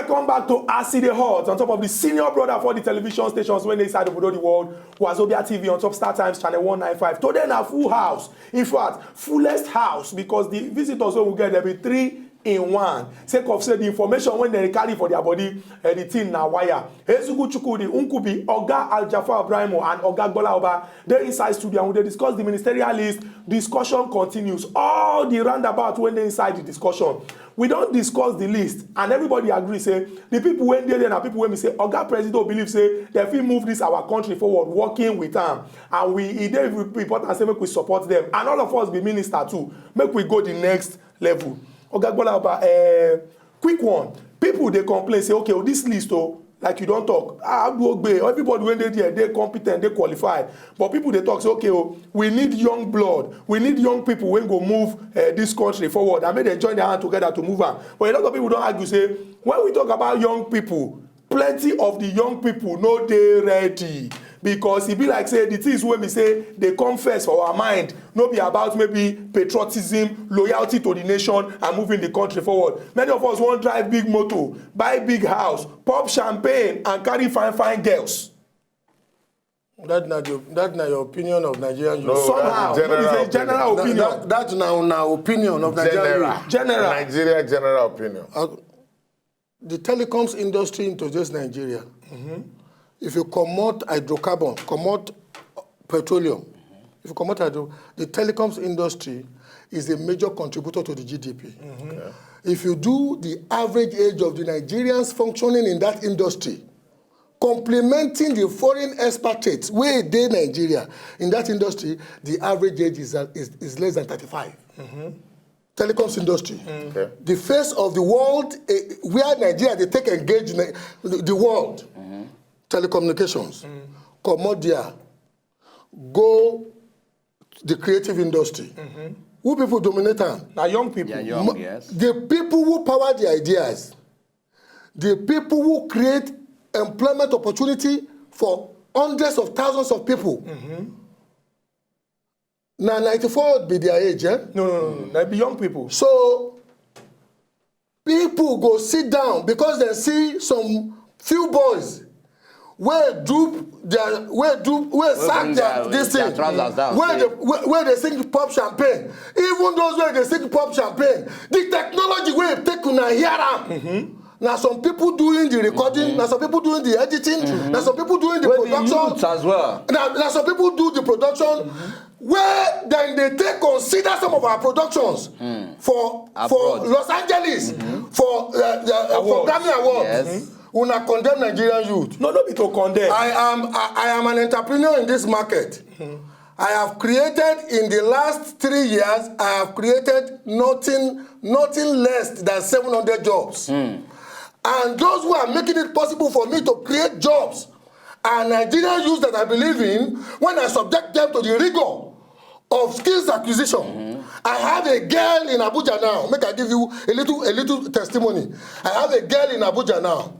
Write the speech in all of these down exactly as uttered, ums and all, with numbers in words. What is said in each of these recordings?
Come back to As E Dey Hot on top of the senior brother for the television stations wey dey inside obodo the world, Wazobia T V on top Star Times channel one nine five. Today na full house. In fact, fullest house, because the visitors wey we get, dem be three in one. Sake of say the information wey dem carry for their body, eh, the thing na wire. Ezugu Chukwudi, Nkubi, Oga Aljafar Ibrahimo and Oga Gbola Oba dey inside studio and we dey discuss the ministerial list. Discussion continues. All the roundabout wey dey inside the discussion, we don discuss the list and everybody agree say the people wey dey there na people wey be say Oga Presido believe say dem fit move this our country forward working with am, and we, e dey important say make we support them, and all of us be minister too, make we go the next level. Oga Gbola Oba, eh, quick one. People dey complain say, okay, oh, this list, oh, like you don talk, ah, Aduogbe, everybody wey dey there dey competent, dey qualified. But people dey talk say, okay, oh, we need young blood, we need young people wey go move, eh, this country forward and make dem join their hand together to move am. But a lot of people don argue say when we talk about young people, plenty of the young people no dey ready, because e be like say the things wey be say dey come first for our mind no be about maybe patriotism, loyalty to the nation and moving the country forward. Many of us wan drive big motor, buy big house, pop champagne and carry fine fine girls. That na the, that na your opinion of Nigerian youth. No, Somehow, that's general no be say opinion. General That, opinion. that, that na una opinion of Nigerian General. youth. General. Nigeria general opinion. Uh, the telecoms industry in today's Nigeria, if you comot hydrocarbon, comot petroleum, if you comot hydro, the telecoms industry is a major contributor to the G D P. If you do the average age of the Nigerians functioning in that industry, complementing the foreign expatriates wey dey Nigeria in that industry, the average age is, is, is less than thirty-five. Telecoms industry. Okay. The face of the world, eh, where Nigeria dey take engage the, the world, telecommunications, comot there, go the creative industry. Who people dominate am? Na young people. They are young, yes. The people who power the ideas, the people who create employment opportunity for hundreds of thousands of people. Na ninety-four be their age, eh? No, no, no, no. They be young people. So people go sit down because they see some few boys wey do their wey do wey sack bring their their- this their thing trousers down, wey say- dey wey wey dey sing pop champagne, even those wey dey sing pop champagne, the technology wey take una hear am. Na some people doing the recording, na some people doing the editing, na some people doing the Wey be production. Youths as well. Na na some people do the production wey dem dey take consider some of our productions for for Abroad. Los Angeles for uh, uh, for Awards. Grammy Awards. Yes. Una condemn Nigerian youth. No, no be to condemn. I am I, I am an entrepreneur in this market. I have created in the last three years. I have created nothing nothing less than seven hundred jobs. And those who are making it possible for me to create jobs are Nigerian youths that I believe in when I subject them to the rigor of skills acquisition. I have a girl in Abuja now. Make I give you a little a little testimony. I have a girl in Abuja now.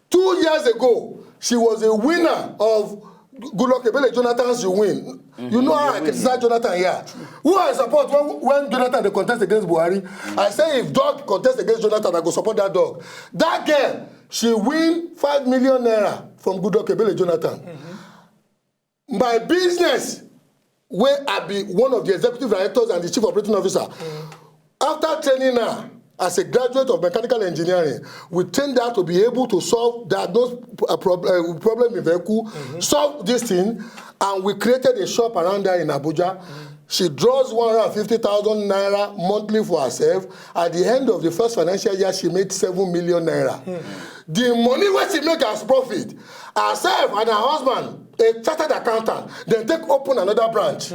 Two years ago, she was a winner of Goodluck Ebele Jonathan's You Win. You know how I criticize Jonathan here. Who I support when, when Jonathan dey contest against Buhari? I say if dog contest against Jonathan, I go support that dog. That girl, she win five million naira from Goodluck Ebele Jonathan. My business, where I be one of the executive directors and the chief operating officer, after training her as a graduate of mechanical engineering, we trained her to be able to solve diagnose a problem, uh, problem in vehicle, solve this thing, and we created a shop around there in Abuja. She draws one hundred fifty thousand naira monthly for herself. At the end of the first financial year, she made seven million naira. The money wey she make as profit, herself and her husband, a chartered accountant, dem take open another branch.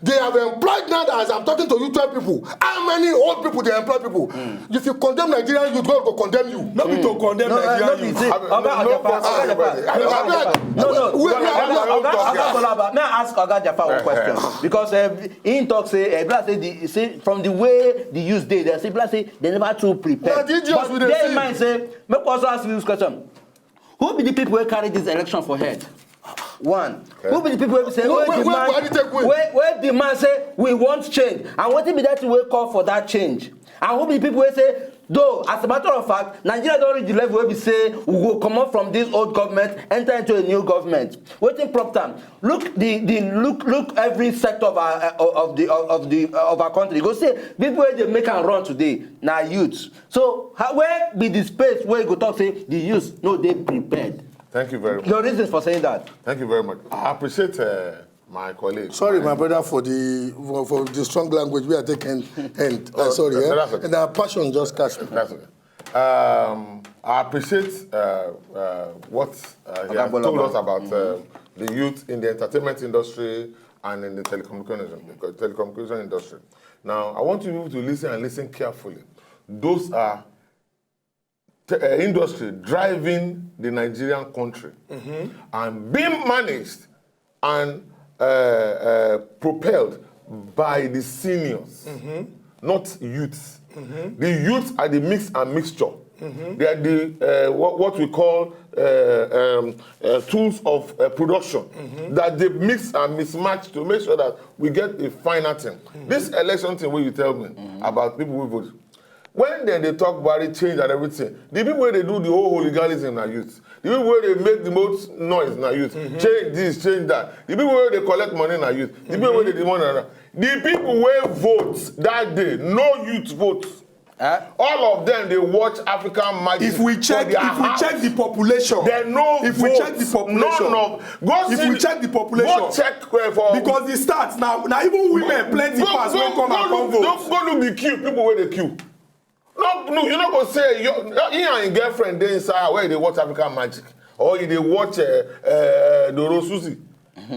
They have employed now, as I'm talking to you, twelve people. How many old people dey employ people? If you condemn Nigerian youth, God go condemn you. No be to condemn No, uh, Nigerian no be youth. say Oga no, no, Ajafa, Oga no, Ajafa, no, no, no, we- we- Oga we- Oga Oga Gbola Oba, may I ask Oga Ajafa one question? Because uh, he talk say uh, be like say the say from the way the youth dey, they say be like say they never too prepare. Na the idiots But we dey bear in see. Mind say, make we also ask you this question: Who be the people wey carry this election for head? One. Who be the people wey say Who- wey who- who demand Buhari take win? Wey wey demand say we want change, and wetin be that thing wey call for that change? And who be the people wey say Though, as a matter of fact, Nigeria don reach the level wey be say we go comot from this old government, enter into a new government. Wetin prompt am? Look the the look look every sector of our of the of the of our country. You go see people wey dey make am run today na youth. So how, where be the space where you go talk say the youth no dey prepared? Thank you very much. Your reasons for saying that? Thank you very much. I appreciate uh, my colleague. Sorry, my brother, for the for, for the strong language we are taking. And uh, oh, sorry, eh? And our passion just catch me. That's okay. Um, I appreciate uh, uh, what uh, he has told us about uh, the youth in the entertainment industry and in the telecommunication, telecommunication industry. Now, I want you to listen and listen carefully. Those are te- uh, industry driving the Nigerian country and being managed and uh, uh, propelled by the seniors, not youths. The youths are the mix and mixture. They are the uh, what, what we call uh, um, uh, tools of uh, production that they mix and mismatch to make sure that we get a final thing. This election thing where you tell me about people who vote, when dem dey talk about it, change and everything, the people wey dey do the whole hooliganism na youth. The people wey dey make the most noise na youth. Change this, change that. The people wey dey collect money na youth. The people wey dey demand na the people wey vote that day, no youth vote. Eh? All of them dey watch African Magic. If we check, if we check the population, they no if we check the population, none of go if see we check the population, go check uh, for because the stats now, now even women plenty go, pass go, wey come go and come look, vote. Go look the queue, people wey dey queue. No, no, you no go say your he and him girlfriend dey inside where they watch African Magic or you dey watch uh, uh, Doro Susie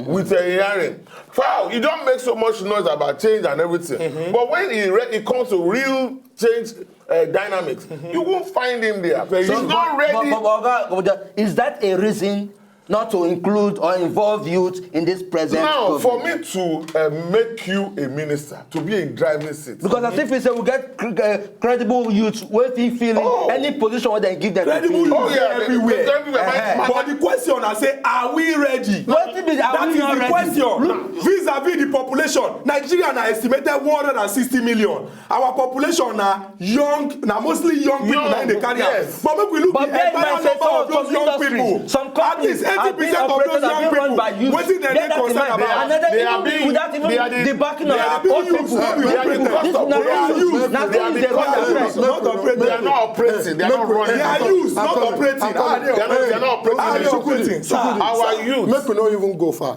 with a hearing. Fowl, you don't make so much noise about change and everything. But when it, re- it comes to real change uh, dynamics, you won't find him there. He's So, not but, ready. But, but, but, Oga, Oga, is that a reason not to include or involve youth in this present Now, COVID? For me to uh, make you a minister, to be in driving seat. Because as if we say we get cr- uh, credible youth wey fit fill in Oh. any position wey dem give them to Credible fill in. youth Oh, yeah, they- everywhere. they- everywhere. My- Uh-huh. my- But the question I say, are we ready? Wetin be the, are That we is not the ready? question. Look, vis-a-vis the population, Nigeria na estimated one hundred and sixty million. Our population na young, na mostly young people Young, na dey carry am. yes. But make we look But the bear in entire mind say number some of those some young industries, people. some At least companies have been eighty percent of those operated, have young been run people. by youth. Wetin dem Bear dey that in concerned mind, about? another They are even being- without even they are the- the backing they of are the old youth, people. not the They are the operators. cost of This na production. youth. Na They are things the dey run cost of affect. production. Not They are operating. not operating. They are not running They are the youth, not country. operating. They are not- they are not operating. Ah, they are operating. Sir, Our youth. Make we no even go far.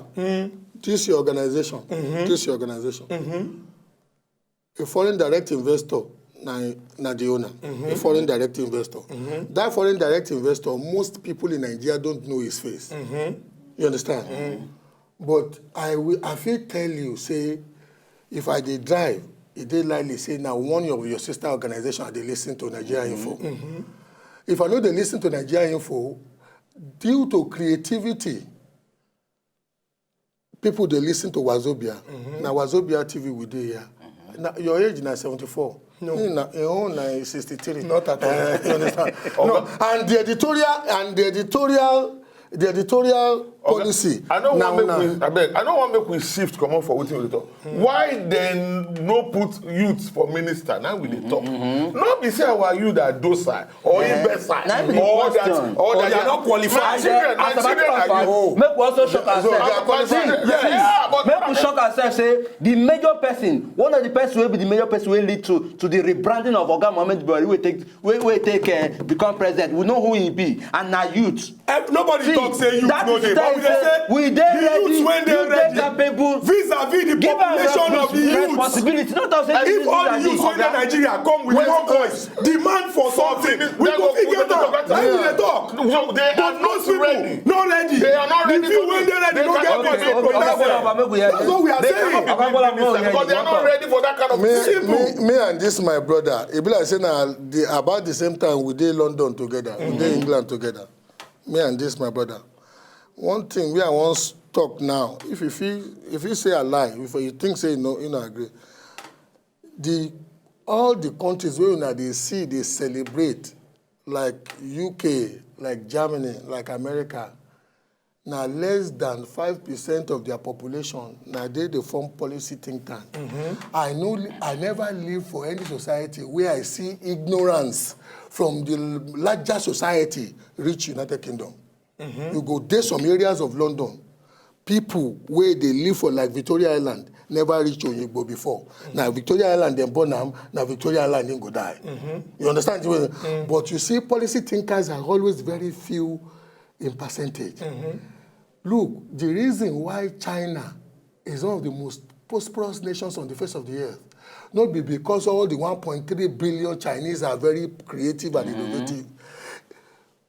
This your organization. This your organization. A foreign direct investor na na the owner. A foreign direct investor. That foreign direct investor, most people in Nigeria don't know his face. You understand? But I will, I fit tell you say if I dey drive, e dey likely say na one of your sister organization I dey listen to, Nigeria Info. If I no dey listen to Nigeria Info, due to creativity, people dey listen to Wazobia. Na Wazobia T V we dey here. Na your age na seventy-four. No. Him na him own na sixty-three. Not at all. Eh, you understand? No, and the editorial and the editorial the editorial policy. I no na wan make una we abeg. I no wan make we shift comot for wetin we dey talk. Why dem no put youth for minister? Now we dey talk. No be say our youth are docile or imbecile. Na be the or that question. Or Or that they are not qualified. My children, my As a matter children of are fact, youth. Make we also shock So, ourselves. they are qualified. Yes. Yeah, but Make we shock ourselves say the major person, one of the person wey be the major person wey lead to to the rebranding of Oga Mohammed Buhari wey take wey wey take uh, become president, we know who he be, and na youth. Eh, nobody See, talk say youth that no is dey, to but we tell dey you say say we dey the ready, youth wey dey you dey ready capable. Vis-a-vis the Give am population of the respons- youth. responsibility. Not talk say If this all the and youth this. wey dey Nigeria come with one voice, demand for something, we go fit get am. Make we dey talk. No, they are But not most people ready. no ready. They are not ready The few for wey this. dey ready They no get cannot voice be to protest Oga Bola, them. Make we hear That's this. what we are They saying. cannot be Oga Bola, make we hear because they are not this. ready for that kind of Me, Simple. me, me and this my brother. E be like say na the, about the same time we dey London together, we dey England together. Me and this my brother. One thing we I wan s- talk now. If you feel, if you say I lie, if you think say you know, you know agree. The all the countries wey una dey see dey celebrate like U K, like Germany, like America, Na less than five percent of their population na dey dey form policy think tank. I no, I never live for any society where I see ignorance from the larger society reach United Kingdom. You go dey some areas of London, people wey dey live for, like, Victoria Island never reach Oyigbo before. Na Victoria Island dem born am, na Victoria Island im go die. You understand? But you see, policy thinkers are always very few in percentage. Look, the reason why China is one of the most prosperous nations on the face of the earth, not be because all the one point three billion Chinese are very creative and innovative.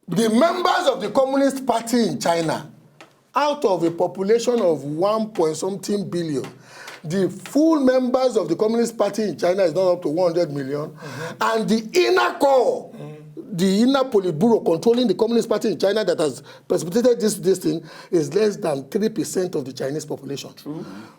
The members of the Communist Party in China, out of a population of one point something billion, the full members of the Communist Party in China is not up to one hundred million. And the inner core, the inner Politburo controlling the Communist Party in China that has precipitated this, this thing is less than three percent of the Chinese population.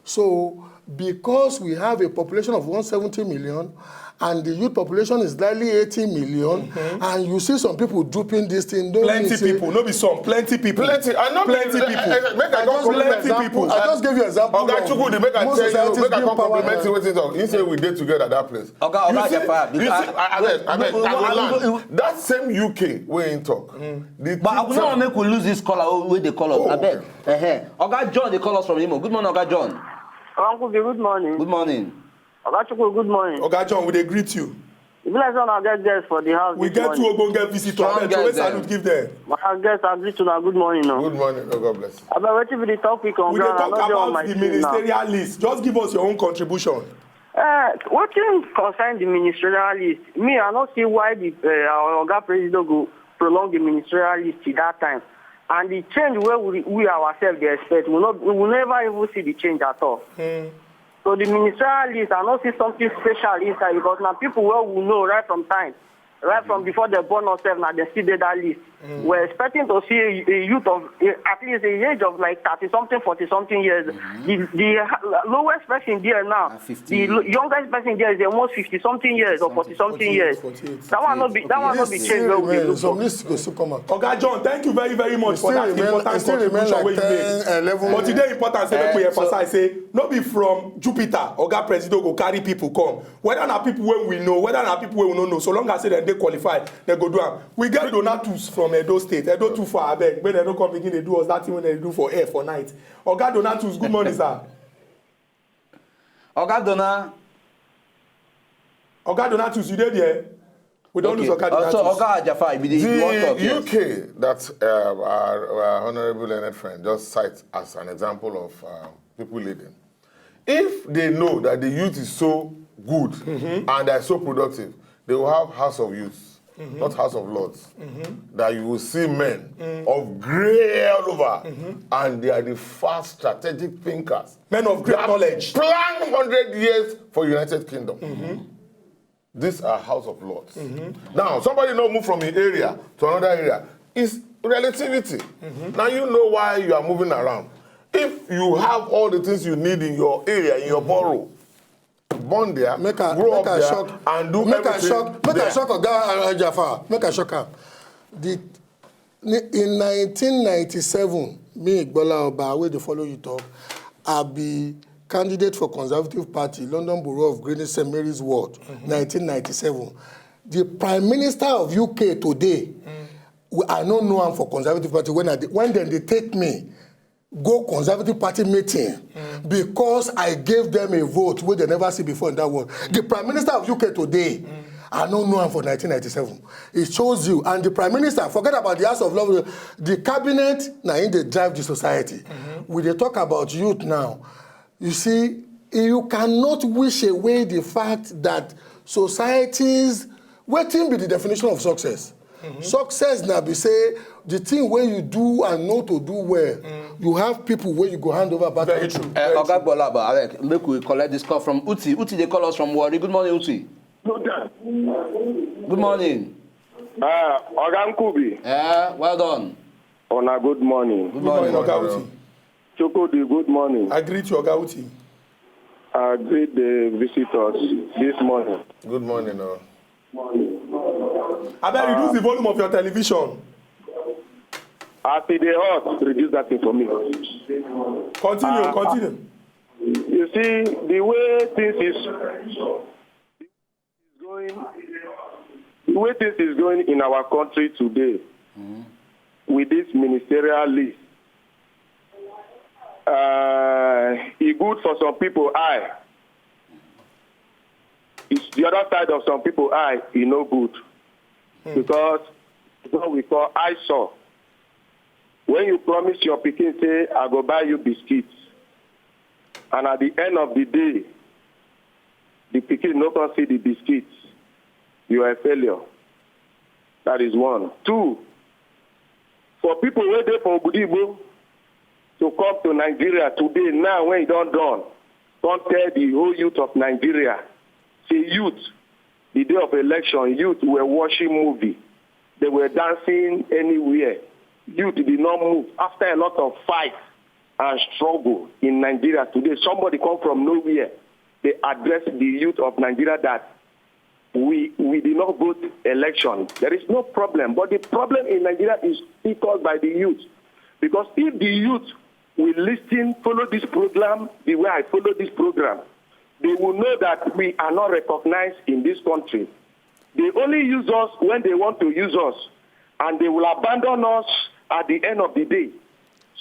So, because we have a population of one seventy million and the youth population is likely eighty million, and you see some people duping this thing, don't Plenty mean say people, no be some, plenty people. Plenty, I know Plenty people. I, I, make I I come just give you compliment. Plenty example. People. I just give you example Oga of Chukwudi, make I most tell you, societies make I being come compliment powerless. You. Wetin talk? He say we dey together that place. Oga, You Oga see, Jafar, you because see, I, I, I, I, I, I go land. That same U K wey he talk. The But I thing will not tell make we lose this caller wey dey call us. Oh, abeg. Okay. Uh-huh. Oga John dey call us from Imo. Good morning, Oga John. Uncle B, good morning. Good morning. Oga Chukwu, good morning. Oga John, we dey greet you. E be like say una get guest for the house We this get two morning. Ogbonge visitors. Strong Abeg, throw a guest salute, dem. Give them. My guest, I greet una. Good morning, no. Good morning, oh, God bless you. Abeg, wetin be the topic on We dey ground? I talk no dey on about my the screen now. Ministerial list. Just give us your own contribution. Uh, wetin concern the ministerial list? Me, I no see why the uh, our Oga President go prolong the ministerial list till that time. And the change wey we, we ourselves dey expect, we no, we never even see the change at all. So the ministerial list, I no see something special inside because na people wey we know right from time, right from before dem born us sef, na dem still dey that list. We're expecting to see a, a youth of, a, at least a age of, like, thirty something, forty something years. The, the ha-, lowest person there now, Na fifty. The lo-, youngest person there is almost fifty something years or forty something years. Forty-eight, forty-eight. That one no be, that one no be This change still wey we dey remain, look some for. List go still come out. Oga John, thank you very, very much It for still that remain, it important still remain contribution like wey you ten, make. Eleven. But e dey important say make we Eh, so emphasize say no be from Jupiter Oga Presido go carry people come. Whether na people wey we know, whether na people wey we no know, so long as say dem dey qualified, dem go do am. We get Donatus from Edo State. Edo too far, abeg. Make dem no come begin dey do us that thing wey dem dey do for air for night. Oga Donatus, good morning, sir. Oga Dona. Oga Donatus, you dey there? We don Okay. Lose Oga Uh, so, Donatus. Oga Jafar, you be the, you wan talk, The yes. U K that uh, our, our honorable learned friend just cite as an example of uh, people leading. If they know that the youth is so good and are so productive, they will have House of Youth, not House of Lords. That you will see men of grey all over, and they are the fast strategic thinkers. Men of great They have knowledge. Plan hundred years for United Kingdom. These are House of Lords. Now, somebody no move from an area to another area. It's relativity. Now you know why you are moving around. If you have all the things you need in your area, in your borough, born there, Make I, grow make up I there, shock, and do make I everything shock, make I there. Shock Oga uh, Jafar, make I shock am. The, in nineteen ninety-seven, me, Igbola Oba, wey dey follow you talk, I be candidate for Conservative Party, London Borough of Greenwich Saint Mary's Ward, nineteen ninety-seven. The Prime Minister of U K today, we, I no know am for Conservative Party. When I dey, when dem dey take me go Conservative Party meeting because I gave them a vote wey dem never see before in that world. The Prime Minister of U K today, I no know am for nineteen ninety-seven. It shows you. And the Prime Minister, forget about the House of Lords, the cabinet, na im dey drive the society. We dey talk about youth now. You see, you cannot wish away the fact that societies, wetin be the definition of success? Success na be say the thing wey you do and know to do well, you have people wey you go hand over back Very to. True. Uh, Oga Bola, abeg, make we collect this call from Uti. Uti dey call us from Warri. Good morning, Uti. Good morning. Uh, Oga Nkubi. Uh, well done. Ona, good morning. Good morning. Good morning, Oga Uti. Chukudi, good morning. I greet you, Oga Uti. I greet the visitors this morning. Good morning, oh. Abeg, reduce the volume of your television. As e dey hot, reduce that thing for me. Continue, continue. You see, the way things is going, the way things is going in our country today, with this ministerial list, uh, e good for some people eye. It's the other side of some people eye, e no good. Because what we call eyesore. When you promise your pikin say, "I go buy you biscuits," and at the end of the day, the pikin no come see the biscuits, you are a failure. That is one. Two, for people wey dey for Obodo Oyinbo to come to Nigeria today, now when e don done, come tell the whole youth of Nigeria, say, "Youth, the day of election, youth were watching movie. They were dancing anywhere. Youth did not move." After a lot of fight and struggle in Nigeria today, somebody come from nowhere. They address the youth of Nigeria that we we did not vote election. There is no problem. But the problem in Nigeria is still caused by the youth. Because if the youth will listen, follow this program the way I follow this program, they will know that we are not recognized in this country. They only use us when they want to use us, and they will abandon us at the end of the day.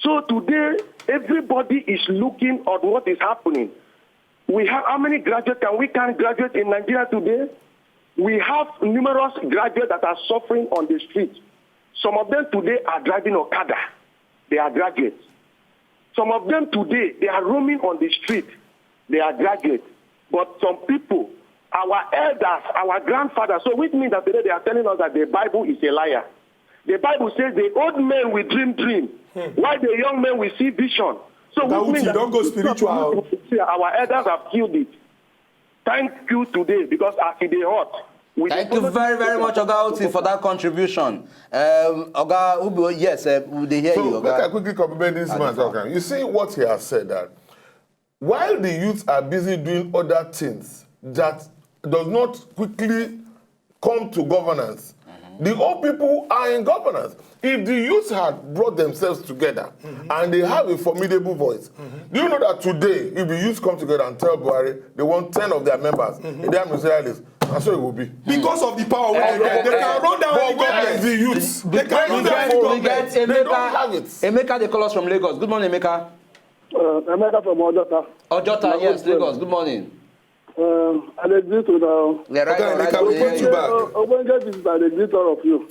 So today, everybody is looking at what is happening. We have how many graduates can we can graduate in Nigeria today? We have numerous graduates that are suffering on the street. Some of them today are driving Okada. They are graduates. Some of them today, they are roaming on the street. They are graduates. But some people, our elders, our grandfathers, so which means that today they are telling us that the Bible is a liar. The Bible says the old men will dream dream, while the young men will see vision. So which Dauti, means that don't go spiritual. Our elders have killed it. Thank you today, because as e dey hot, we dey Thank you follow very, very much, Oga Oti, for that contribution. Um, Oga Ubu, yes, uh, we dey hear you, So make I Oga. quickly compliment this man. Adifo. Okay. You see what he has said, that while the youths are busy doing other things that does not quickly come to governance, the old people are in governance. If the youth had brought themselves together and they have a formidable voice, do you know that today, if the youth come together and tell Buhari they want ten of their members in their ministerial list, that's how it will be. Because of the power wey dem get, they can run down But any where is government. The youth. They can run We down get, any we government. get They don't have Emeka. It. Emeka, they call us from Lagos. Good morning, Emeka. Uh, Emeka from Ojota. Ojota, yes, Lagos. Good morning. Uh, I dey greet una. Yeah, right, Oga all right, Emeka, we we hear put you. you back. Uh, Ogbonge visit, I dey greet all of you.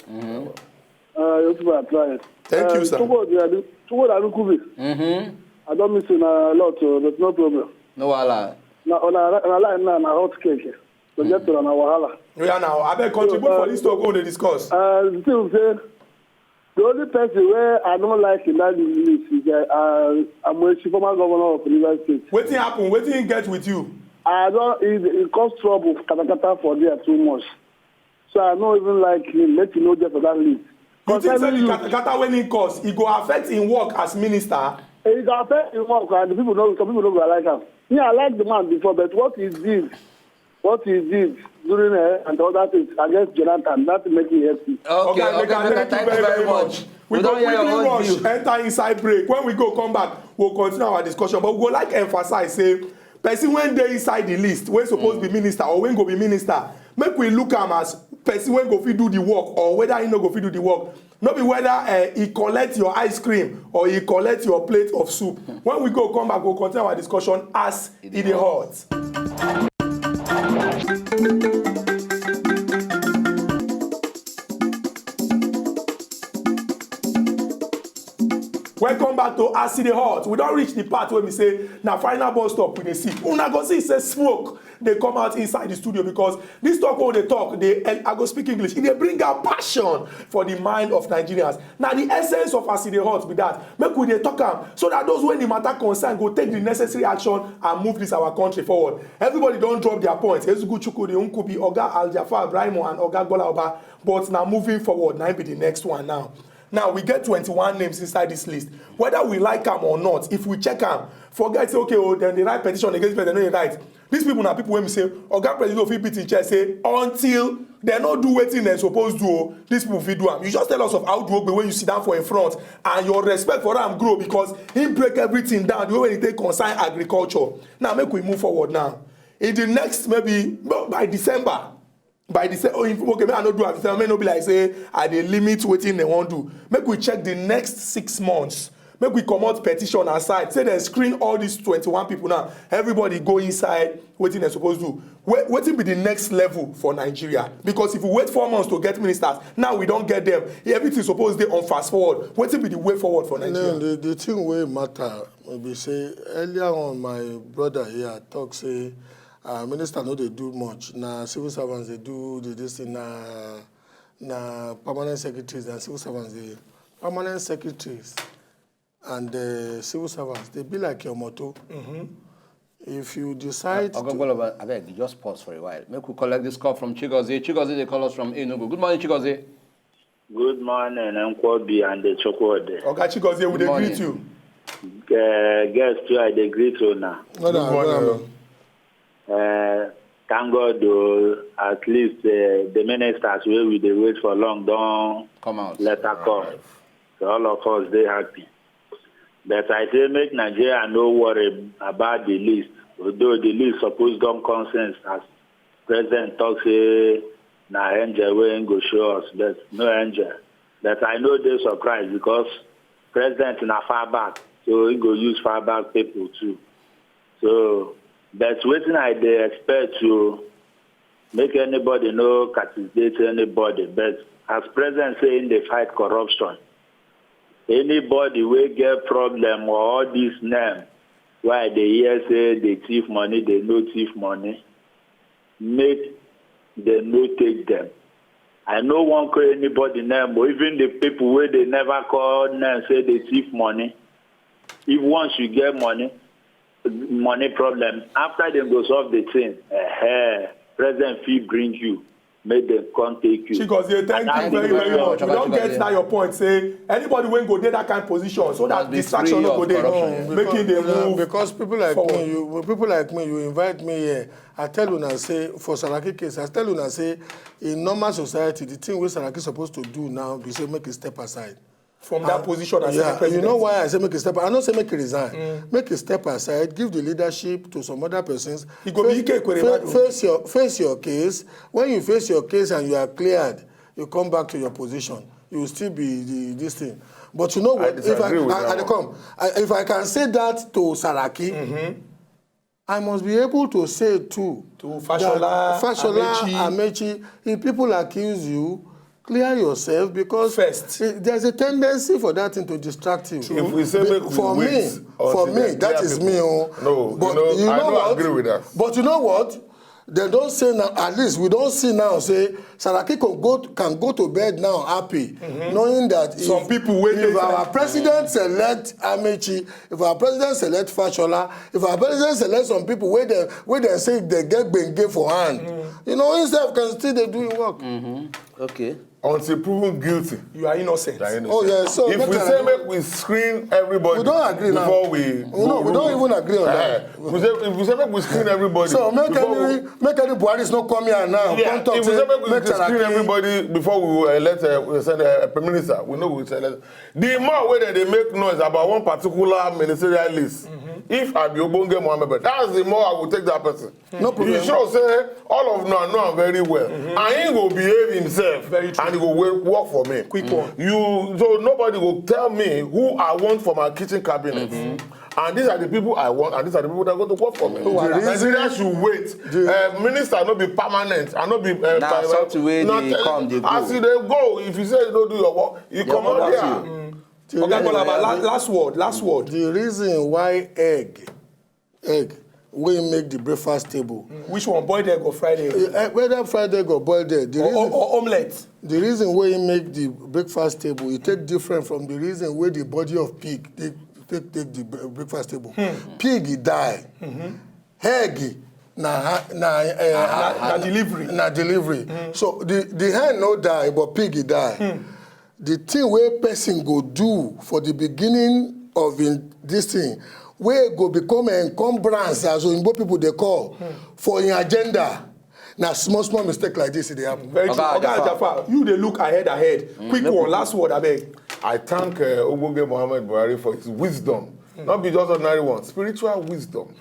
Uh, you people are trying. Thank uh, you, sir. Chukwu Odiadi, Chukwu Odiadi Kubi. I don miss una a lot, uh, but no problem. No wahala. Na una na line now na hot cake. So get to na wahala. Yeah, now I beg contribute for this talk wey we dey discuss. Uh, the thing say the only person wey I don't like in that list is uh, uh, Amaechi, former governor of Rivers State. Wetin happen? Wetin he get with you? I don't. It, it cause trouble katakata for there too much. So I don't even like him. Make him no dey for that list. You think say Concerning the you, katakata wey he cause, e go affect him work as minister? It go affect him work, and the people know some people no go like am. Me, I like the man before, but what he did, what he did during uh, and other things against Jonathan, that make me happy. Okay, Oga okay, Emeka, Emeka, thank you very much. We, We go don hear your quickly own rush view. Enter inside break. When we go come back, we'll continue our discussion. But we go like emphasize say person wey dey inside the list, wey suppose be minister or wey go be minister, make we look am as person wey go fit do the work or whether he no go fit do the work. No be whether uh, he collect your ice cream or he collect your plate of soup. When we go come back, we'll continue our discussion as e dey hot. Welcome back to As E Dey Hot. We don reach the part where we say na final bus stop we dey see. Una go see say smoke dey come out inside the studio because this talk wey we dey talk, dey, I go speak English, e dey bring out passion for the mind of Nigerians. Na the essence of As E Dey Hot be that. Make we dey talk am so that those wey the matter concern go take the necessary action and move this our country forward. Everybody don drop their points. Ezugu Chukwudi, Nkubi, Oga Al Jafar, Ibrahim and Oga Gola Oba. But na moving forward, na im be the next one now. Now, we get twenty-one names inside this list. Whether we like am or not, if we check am, forget say, okay, oh, then they write petition against me, they no dey write. These people na people wey be say Oga Presido fit beat him chest say until dem no do wetin dem suppose do o, these people fit do am. You just tell us of Audu Ogbe wey you sit down for him front and your respect for am grow because he break everything down the way wey he take concern agriculture. Now make we move forward now. In the next maybe, no, by December, by December, oh, okay, make I no do am, make no be like say I dey limit wetin dem wan do. Make we check the next six months. Make we comot petition aside, say dem screen all these twenty-one people now. Everybody go inside wetin dem suppose do. Wait, wetin be the next level for Nigeria? Because if we wait four months to get ministers, now we don get them. Everything suppose dey on fast forward. Wetin be the way forward for Nigeria? The, the thing wey matter be say earlier on my brother here talk say uh, minister no dey do much. Na civil servants dey do the this thing. Na na permanent secretaries and civil servants dey permanent secretaries and uh, civil servants dey be like your motor. Mm-hmm. If you decide to, Ogogbolo, abeg, you just pause for a while. Make we collect this call from Chigozie. Chigozie, they call us from Enugu. Good morning, Chigozie. Good morning, Nkwobi and the Chukwuode. Oga Chigozie, we dey greet you. Uh, guest too, I dey greet you now. Good morning. Uh, thank God, though, at least uh, the ministers wey we dey wait for long don Come out. Letter come. So all of us dey happy. But I say make Nigeria no worry about the list. Although the list suppose don come since as president talk say na angel wey him go show us, but no angel. But I no dey surprised because president na far back, so he go use far back people too. So, but wetin I dey expect to make anybody no castigate anybody, but as president say him dey fight corruption, anybody wey get problem or all this name wey I dey hear say dey thief money, dey no thief money, make dem no take dem. I no wan call anybody name, but even the people wey dey never call name say dey thief money, if once you get money, money problem, after dem go solve the thing, eh, president fit bring you, make dem come take you. Chigozie, thank you very, very much. We don get that your point. Say anybody wey go dey that kind position, so that distraction no go dey, making dem move. Because people like me, you people like me, you invite me here. I tell una say for Saraki case, I tell una say in normal society, the thing wey Saraki suppose to do now be say make e step aside. From that position as yeah, president. You know why I say make a step? I no say make a resign. Mm. Make a step aside, give the leadership to some other persons. He go face, be face, face your face your case. When you face your case and you are cleared, you come back to your position. You will still be the, this thing. But you know what? I if I, I, I come, I, if I can say that to Saraki, mm-hmm. I must be able to say too to Fashola, Fashola, Amechi. Amechi, if people accuse you, clear yourself because first it, there's a tendency for that thing to distract you. If we say make we for wait me, for me, that is me. Oh, no, but you know, you know I don't what? agree with that. But you know what? They don't say now. At least we don't see now. Say Saraki can go can go to bed now happy, mm-hmm. knowing that some if, people wait. If our president select Amechi, if our president select Fashola, if our president select some people where they where they say they get benge for hand, mm. you know himself can still they do work. Mm-hmm. Okay. Until proven guilty, you are innocent. You are innocent. Oh yeah. So if we say make we screen everybody, we don't agree before now. We, we, no, we don't even agree on uh, that. We say, if we say make we screen everybody, so make any make any Buhari's not come here now. Yeah, come talk if we say make we make screen everybody before we elect uh, we send a, a prime minister, we know we select. The more way that they make noise about one particular ministerial list, mm-hmm. if I be Obonge Mohammed, that's the more I will take that person. No problem. You sure say all of now know am very well, mm-hmm. and he go behave himself, very true. And he go work for me. Quick one. You so nobody go tell me who I want for my kitchen cabinet. Mm-hmm. And these are the people I want, and these are the people that are going to work for me. Oh, Nigeria should wait. The, uh, minister no be permanent, I no be. Uh, now, something wey dey come dey go. As you dey go, if you say you no do your work, you come out there. Mm. Oga Kolaba, last word, last word. The reason why egg egg wey make the breakfast table. Mm. Which one, boiled egg or fried egg? Uh, whether fried egg or boiled egg. The or, reason, or, or omelette. The reason wey make the breakfast table e take different from the reason wey the body of pig take take take the breakfast table. Hmm. Pig e die. Mm-hmm. Egg na na, uh, na, na delivery. Na delivery. Mm. So the the hen no die but pig e die. Mm. The thing wey person go do for the beginning of in this thing wey go become encumbrance, as oyibo people dey call, for im agenda, na small small mistake like this e dey happen. Very true. Oga Oga Ajafar. Ajafar, you dey look ahead ahead. Quick one, last word, abeg. I thank uh, Ogbonge Mohammed Buhari for his wisdom. Not be just ordinary one, spiritual wisdom.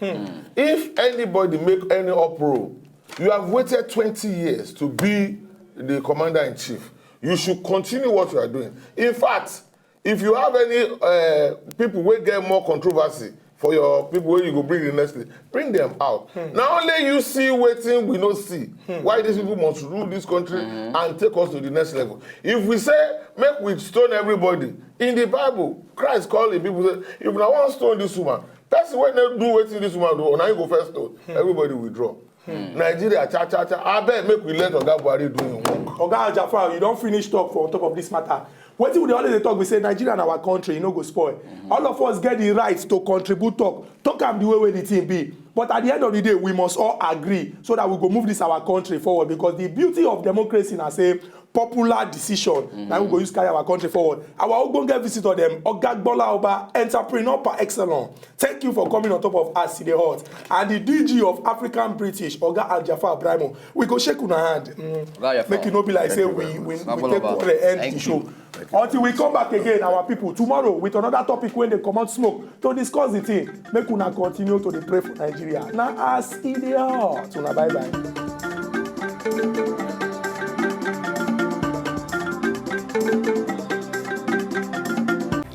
If anybody make any uproar, you have waited twenty years to be the commander in chief. You should continue what you are doing. In fact, if you have any uh, people wey get more controversy for your people wey you go bring the next thing, bring them out. Na only you see wetin we no see. Why these people must rule this country and take us to the next level? If we say make we stone everybody, in the Bible, Christ call the people say, if una wan stone this woman, person wey no do wetin this woman do, na him go first stone. Everybody withdraw. Nigeria, cha cha cha. Abeg, make we let Oga Buhari do him work. Oga Ajafar, you don finish talk for on top of this matter. Wetin we dey always dey talk be say Nigeria na our country, e no go spoil. All of us get the right to contribute talk, talk am the way wey the thing be. But at the end of the day, we must all agree so that we go move this our country forward, because the beauty of democracy na say popular decision na we go use carry our country forward. Our ogbonge visitor dem, Oga Gbola Oba, entrepreneur par excellence. Thank you for coming on top of As E Dey Hot. And the D G of African British, Oga Ajafar Ibrahimo, we go shake una hand. Mm. Oga Ajafar. Make e no be like say we we we take quarrel, end the show. Until we come back again, our people, tomorrow with another topic wey dey comot smoke to discuss the thing. Make una continue to dey pray for Nigeria. Na As E Dey Hot. Una bye bye.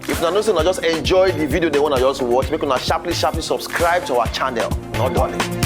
If una know say una just enjoy the video dem wey una just watch, make una sharply sharply subscribe to our channel. No dulling.